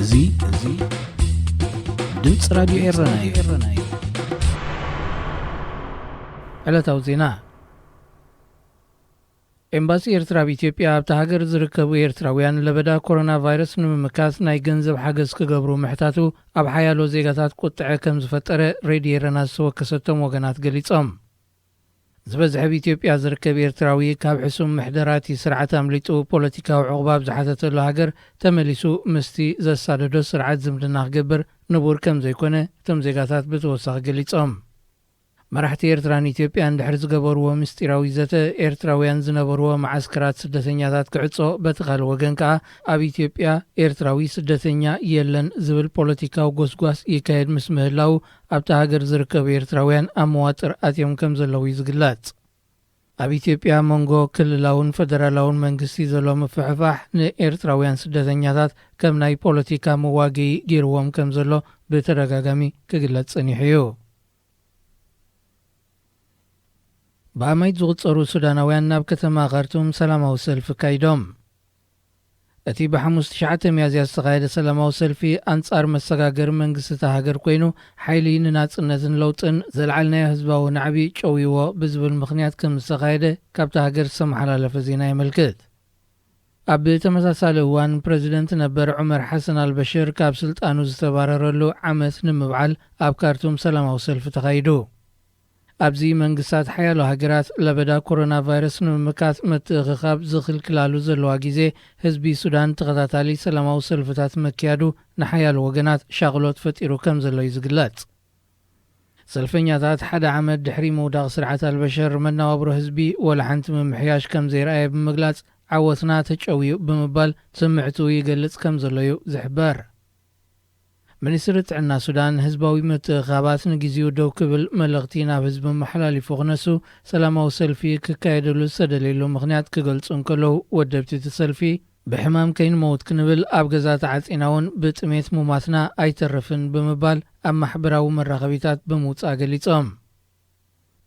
እዚ እዚ ድምፂ ራዲዮ ኤረና እዩ። ዕለታዊ ዜና። ኤምባሲ ኤርትራ ኣብ ኢትዮጵያ ኣብታ ሃገር ዝርከቡ ኤርትራውያን ለበዳ ኮሮና ቫይረስ ንምምካት ናይ ገንዘብ ሓገዝ ክገብሩ ምሕታቱ ኣብ ሓያሎ ዜጋታት ቁጥዐ ከም ዝፈጠረ ሬድዮ ኤረና ዝተወከሰቶም ወገናት ገሊጾም። ዝበዝሐ ኣብ ኢትዮጵያ ዝርከብ ኤርትራዊ ካብ ሕሱም ምሕደራቲ ስርዓት ኣምሊጡ ፖለቲካዊ ዕቑባ ኣብ ዝሓተተሉ ሃገር ተመሊሱ ምስቲ ዘሳደዶ ስርዓት ዝምድና ክገብር ንቡር ከም ዘይኮነ እቶም ዜጋታት ብተወሳኺ ገሊጾም። መራሕቲ ኤርትራን ኢትዮጵያን ድሕሪ ዝገበርዎ ምስጢራዊ ዘተ ኤርትራውያን ዝነበርዎ መዓስከራት ስደተኛታት ክዕጾ፣ በቲ ካልእ ወገን ከኣ ኣብ ኢትዮጵያ ኤርትራዊ ስደተኛ የለን ዝብል ፖለቲካዊ ጎስጓስ ይካየድ ምስ ምህላው ኣብታ ሃገር ዝርከቡ ኤርትራውያን ኣብ መዋጥር ኣትዮም ከም ዘለዉ እዩ ዝግለጽ። ኣብ ኢትዮጵያ መንጎ ክልላውን ፈደራላውን መንግስቲ ዘሎ ምፍሕፋሕ ንኤርትራውያን ስደተኛታት ከም ናይ ፖለቲካ መዋግኢ ገይርዎም ከም ዘሎ ብተደጋጋሚ ክግለጽ ጸኒሑ እዩ። ብኣማይት ዝቑጸሩ ሱዳናውያን ናብ ከተማ ካርቱም ሰላማዊ ሰልፊ ኣካይዶም። እቲ ብሓሙስ ትሽዓተ ሚያዝያ ዝተኻየደ ሰላማዊ ሰልፊ ኣንጻር መሰጋገሪ መንግስቲ እታ ሃገር ኮይኑ፣ ሓይሊ ንናጽነትን ለውጥን ዘልዓልናዮ ህዝባዊ ናዕቢ ጨውይዎ ብዝብል ምኽንያት ከም ዝተኻየደ ካብታ ሃገር ዝተመሓላለፈ ዜና የመልክት። ኣብ ተመሳሳሊ እዋን ፕረዚደንት ነበር ዑመር ሓሰን ኣልበሽር ካብ ስልጣኑ ዝተባረረሉ ዓመት ንምብዓል ኣብ ካርቱም ሰላማዊ ሰልፊ ተኻይዱ። ኣብዚ መንግስታት ሓያሎ ሃገራት ለበዳ ኮሮና ቫይረስ ንምምካት ምትእኽኻብ ዝኽልክላሉ ዘለዋ ግዜ፣ ህዝቢ ሱዳን ተኸታታሊ ሰላማዊ ሰልፍታት መክያዱ ንሓያሎ ወገናት ሻቕሎት ፈጢሩ ከም ዘሎ እዩ ዝግለጽ። ሰልፈኛታት ሓደ ዓመት ድሕሪ ምውዳቕ ስርዓት ኣልበሽር መነባብሮ ህዝቢ ወላ ሓንቲ ምምሕያሽ ከም ዘይረኣየ ብምግላጽ ዓወትና ተጨውዩ ብምባል ስምዕቱ ይገልጽ ከም ዘሎ እዩ ዝሕበር። ሚኒስትሪ ጥዕና ሱዳን ህዝባዊ ምትእኽኻባት ንግዜኡ ደው ክብል መልእኽቲ ናብ ህዝቢ መሓላሊፉ ክነሱ፣ ሰላማዊ ሰልፊ ክካየደሉ ዝተደልየሉ ምኽንያት ክገልጹ እንከለዉ፣ ወደብቲ እቲ ሰልፊ ብሕማም ከይንመውት ክንብል ኣብ ገዛ ተዓጺና እውን ብጥሜት ሙማትና ኣይተርፍን ብምባል ኣብ ማሕበራዊ መራኸቢታት ብምውጻእ ገሊጾም።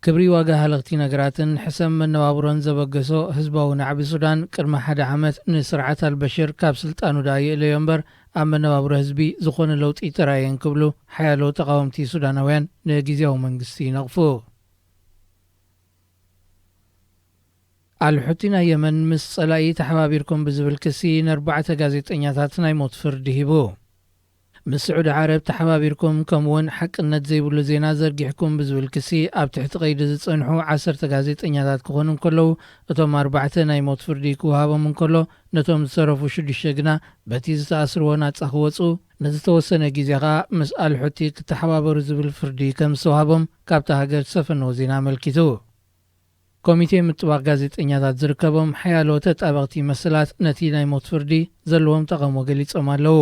ክብሪ ዋጋ ሃለኽቲ ነገራትን ሕሰም መነባብሮን ዘበገሶ ህዝባዊ ናዕቢ ሱዳን ቅድሚ ሓደ ዓመት ንስርዓት ኣልበሽር ካብ ስልጣኑ ደኣ ይእለዮ እምበር ኣብ መነባብሮ ህዝቢ ዝኾነ ለውጢ ተራእየን ክብሉ ሓያሎ ተቓወምቲ ሱዳናውያን ንግዜያዊ መንግስቲ ይነቕፉ። ኣልሑቲ ናይ የመን ምስ ጸላኢ ተሓባቢርኩም ብዝብል ክሲ ንኣርባዕተ ጋዜጠኛታት ናይ ሞት ፍርዲ ሂቡ። ምስ ስዑዲ ዓረብ ተሓባቢርኩም ከምኡውን ሓቅነት ዘይብሉ ዜና ዘርጊሕኩም ብዝብል ክሲ ኣብ ትሕቲ ቀይዲ ዝጸንሑ ዓሰርተ ጋዜጠኛታት ክኾኑ እንከለዉ፣ እቶም ኣርባዕተ ናይ ሞት ፍርዲ ክወሃቦም እንከሎ፣ ነቶም ዝተረፉ ሽዱሽተ ግና በቲ ዝተኣስርዎ ናጻ ክወጹ፣ ንዝተወሰነ ግዜ ከኣ ምስ ኣልሑቲ ክተሓባበሩ ዝብል ፍርዲ ከም ዝተዋህቦም ካብታ ሃገር ዝተፈነወ ዜና ኣመልኪቱ። ኮሚቴ ምጥባቕ ጋዜጠኛታት ዝርከቦም ሓያሎ ተጣበቕቲ መሰላት ነቲ ናይ ሞት ፍርዲ ዘለዎም ተቓውሞ ገሊጾም ኣለዉ።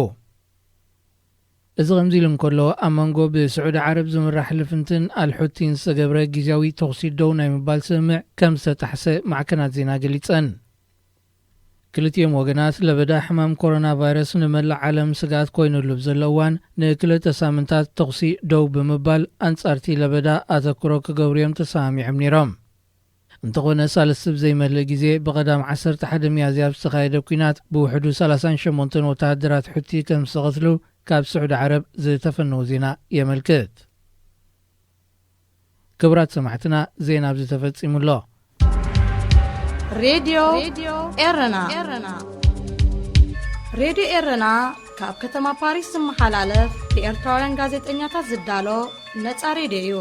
እዚ ከምዚ ኢሉ እንከሎ፣ ኣብ መንጎ ብስዑዲ ዓረብ ዝምራሕ ልፍንትን ኣልሑቲን ዝተገብረ ግዝያዊ ተኹሲ ደው ናይ ምባል ስምምዕ ከም ዝተጣሕሰ ማዕከናት ዜና ገሊጸን። ክልቲኦም ወገናት ለበዳ ሕማም ኮሮና ቫይረስ ንመላእ ዓለም ስግኣት ኮይኑሉ ብዘሎ እዋን፣ ንክልተ ሳምንታት ተኹሲ ደው ብምባል ኣንጻርቲ ለበዳ ኣተኩሮ ክገብሩ እዮም ተሰማሚዖም ነይሮም። እንተኾነ፣ ሳልስቲ ብዘይመልእ ግዜ ብቐዳም ዓሰርተ ሓደ ሚያዝያ ኣብ ዝተኻየደ ኲናት ብውሕዱ ሰላሳን ሸሞንተን ወተሃደራት ሑቲ ከም ዝተቐትሉ ካብ ስዑዲ ዓረብ ዝተፈነወ ዜና የመልክት። ክቡራት ሰማዕትና፣ ዜና ኣብዚ ተፈጺሙ ኣሎ። ሬድዮ ኤረና። ሬድዮ ኤረና ካብ ከተማ ፓሪስ ዝመሓላለፍ ብኤርትራውያን ጋዜጠኛታት ዝዳሎ ነጻ ሬድዮ እዩ።